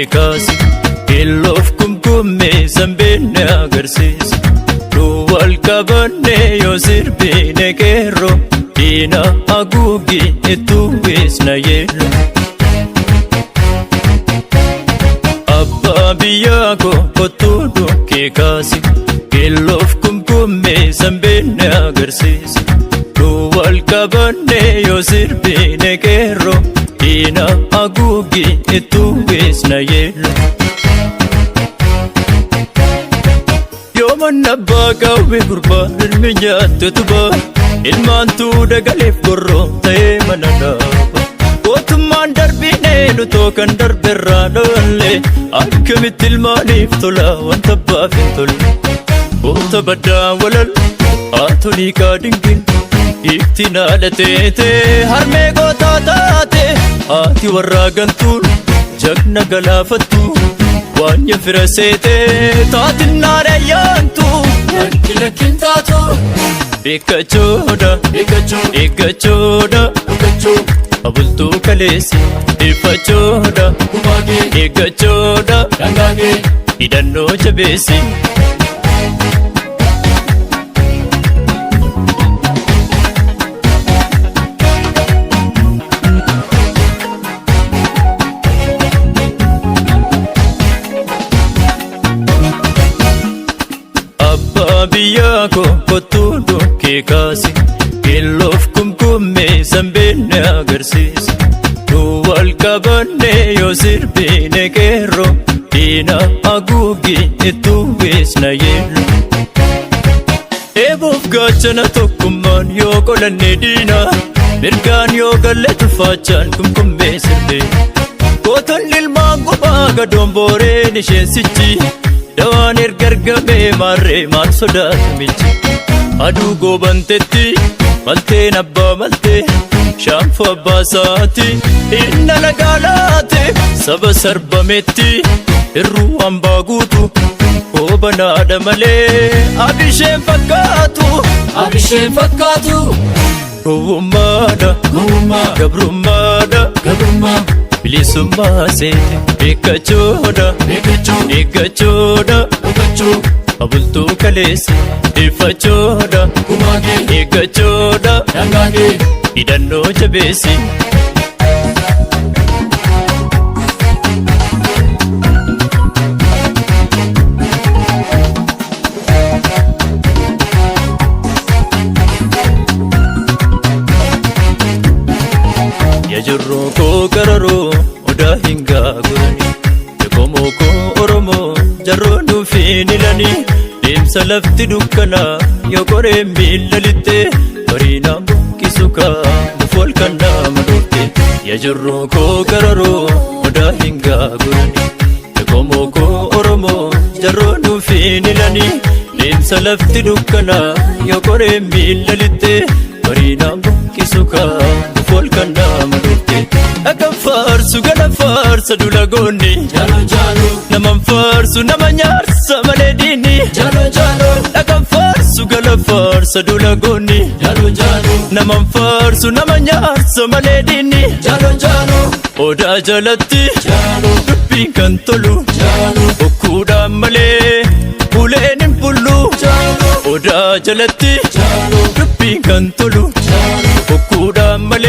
dhukkee kaasi. Keelloof kumkummee sanbeenne agarsiisa. Nu wal qabanne yoo sirbine qeerroo diina haguugi itti uwwisna yeelloo. Abbaa biyyaa koo kottuu dhukkee kaasi. Keelloof kumkummee sanbeenne agarsiisa. Nu wal qabanne yoo sirbine qeerroo diina haguugi itti uwwisna yeelloo. Yoo manna abbaa qawwee gurbaa ilmi nyaattu tubaa ilmaantuu dagaleef gorroo ta'ee mana dhaaba. Gootummaan darbinee nutoo kan darberraa dhoolle akkamitti ilmaaniif tola wanta abbaaf hin tolle. Goota baddaa walal haatolii kaadingin giiftiin haadha teetee harmee gootaa taate haati warraa gantuun jagna galaafattu. Waanya fira seetee taatinaan ayyaantu. Lakki lakkin taatu. Beekachoodha Beekachuu. eeggachoodha Dhugachuu. abultuu kaleessi ifachoodha Gumaagee. eeggachoodha Dangaagee. hidhannoo jabeessi. Abbaa biyyaa koo kottuu dhukkee kaasi. Keelloof kumkummee sanbeenne agarsiisa. Nu wal qabanne yoo sirbine qeerroo diina haguugi itti uwwisna yeelloo. Eeboof gaachana tokkummaan yoo qolanne diina mirgaan yoo galle tulfaachaan kumkummee sirbee. Gootonni ilmaan gubaa gadoon booreen isheen sichi dawaan erga argamee maarree maal sodaatu michi. Aduu goobantetti malteen abbaa maltee shaanfoo abbaa saati inna lagaalaate saba sarbametti irruu hambaa guutu goobanaadha malee abisheen fakkaatu. Abisheen fakkaatu. Gowwummaadha Gowwummaa. gabrummaadha Gabrummaa. bilisummaa seete beekachoodha Beekachuu. eeggachoodha Dhugachuu. abultuu kaleessi ifachoodha Gumaagee. eeggachoodha Dangaagee. hidhannoo jabeessi. Yajurroo koo gararoo odaa hin gaagurani Qomoo koo Oromoo jarroo nuufiin ilanii deemsa lafti dukkanaa yoo qoreen miilla lixxee bariinaan buqqisu kaa nuuf wal kan nama dhoofte. Yajurroo koo gararoo odaa hin gaagurani Qomoo koo Oromoo jarroo nuufiin ilanii deemsa lafti dukkanaa yoo qoreen miilla lixxee bariinaan buqqisu kaa nuuf wal kan nama dhoofte. Dhaqan faarsu gala faarsa dula goonni Jaaloo jaaloo. naman faarsu nama nyaarsa malee diinni Jaaloo jaaloo. dhaqan faarsu gala faarsa dula goonni Jaaloo jaaloo. naman faarsu nama nyaarsa malee diinni Jaaloo jaaloo. odaa jalatti Jaaloo. dubbiin kan tolu Jaaloo. bokkuudhaan malee uleen hin bullu Jaaloo. odaa jalatti Jaaloo. dubbiin kan tolu Jaaloo. bokkuudhaan malee.